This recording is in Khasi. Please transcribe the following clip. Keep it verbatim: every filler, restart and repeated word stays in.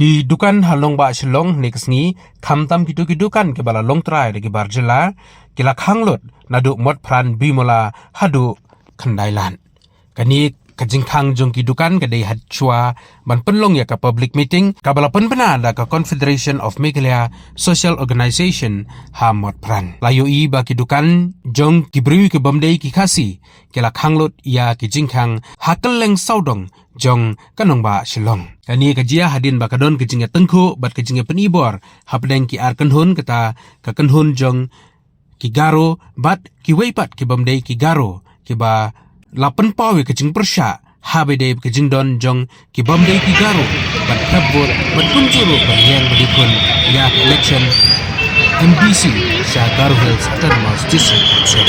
Ki dukan ha Nongbah Shillong hynne ka sngi, khamtam kito ki dukan kiba la long trai da ki bar jylla, ki la khang lut naduh Motphran Bimula haduh Khyndailat. Kane ka jingkhang jong ki dukan ka dei hashwa ban pynlong ïa ka public meeting kaba la pynbna da ka Confederation of Meghalaya Social Organisation ha Motphran. La ïohi ba ki dukan jong ki briew ki bym dei ki Khasi ki la khang lut ïa ki jingkhang ha kylleng sawdong jong ka nongbah Shillong. Kane ka jia hadien ba ka don ka jingïatyngkhuh bad ka jingïapynibor hapdeng ki ar kynhun, kata ka kynhun jong ki Garo bad kiwei pat ki bym dei ki Garo, kiba la pynpaw ïa ka jingpyrshah ha ba dei ka jingdon jong ki bym dei ki Garo ban thep vote bad kumjuh ruh ban ïeng ban ïakhun ïa ka election M D C sha Garo Hills Autonomous District Council.